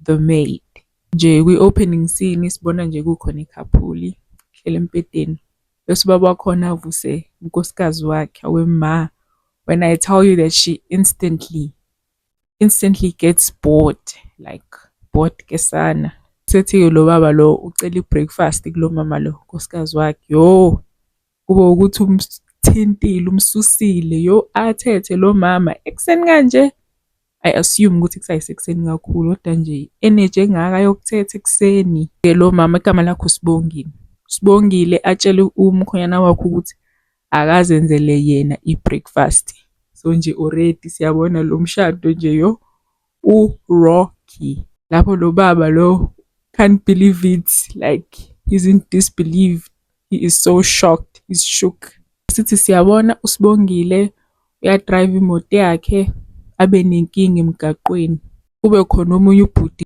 the maid. Nje kwi-opening scene sibona nje kukhona i-couple ihleli embhedeni. Bese ubaba wakhona avuse unkosikazi wakhe, awe ma. When I tell you that she instantly gets bored, like bored kesana. Sethi-ke lo baba lo ucela i-breakfast kulo mama lo, unkosikazi wakhe. Yo, kube ukuthi umthintile, umsusile, yo athethe lo mama ekuseni kanje. I assume ukuthi kusayisekuseni kakhulu kodwa nje i-energy engaka yokuthetha ekuseni. Lo mama igama lakhe uSibongile. Sibongile atshele umkhwenyana wakhe ukuthi akazenzele yena i-breakfast. So nje already siyabona lo mshado nje yo u-rocky. Lapho lo baba lo can't believe it, like he's in disbelief. He is so shocked, he's shook. Sithi siyabona uSibongile uya-drive imoto yakhe abe nenkinga emgaqweni. Kube khona omunye ubhuti